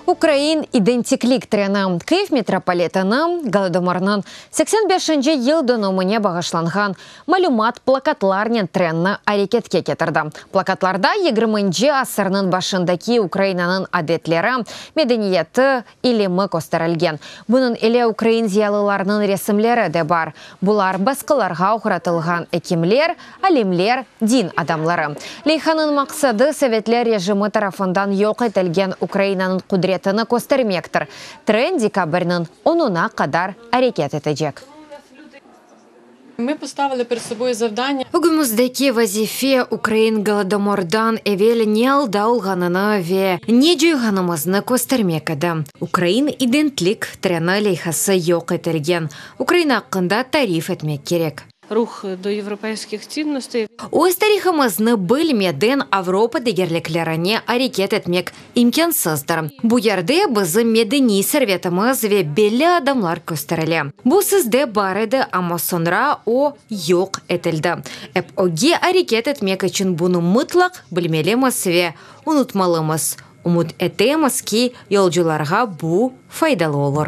Ukrain identiklik treni Kyiv metropoliteni Golodomornıñ 85-nci yıl dönümine bağışlanğan malümat plakatlarnen trenni areketke ketirdi. Plakatlarda 20-nci asırnıñ başındaki Ukrainanıñ adetleri, medeniyeti, ilimi kösterilgen. Bunıñ ile ukrain ziyalılarnıñ resimleri de bar. Bular basqılarğa oğratılğan ekimler, alimler, din adamları. Leyhanıñ maqsadı sovetler rejimi tarafından yoq etilgen Ukrainanıñ qudretini köstermektir. Tren dekabrniñ onuna qadar areket etecek. Ми поставили перед собою завдання Ögümizdeki vazife ukrain Golodomordan evel ne alda olğanını ve ne coyğanımıznı köstermek edi. Ukrain identlik treni leyhası yoq etilgen Ukraina aqqında tarif etmek kerek. Рух до європейських цінностей. Öz tarihımıznı bilmeden Avropa degerliklerine areket etmek imkânsızdır. Bu yerde bizim medeniy servetimiz ve belli adamlar kösterile. Bu sizde bar edi, amma soñra o yoq etildi. Ep ögge areket etmek içün bunı mıtlaq bilmelimiz ve unutmalımız. Ümüt etemiz ki, yolcularğa bu faydalı olur.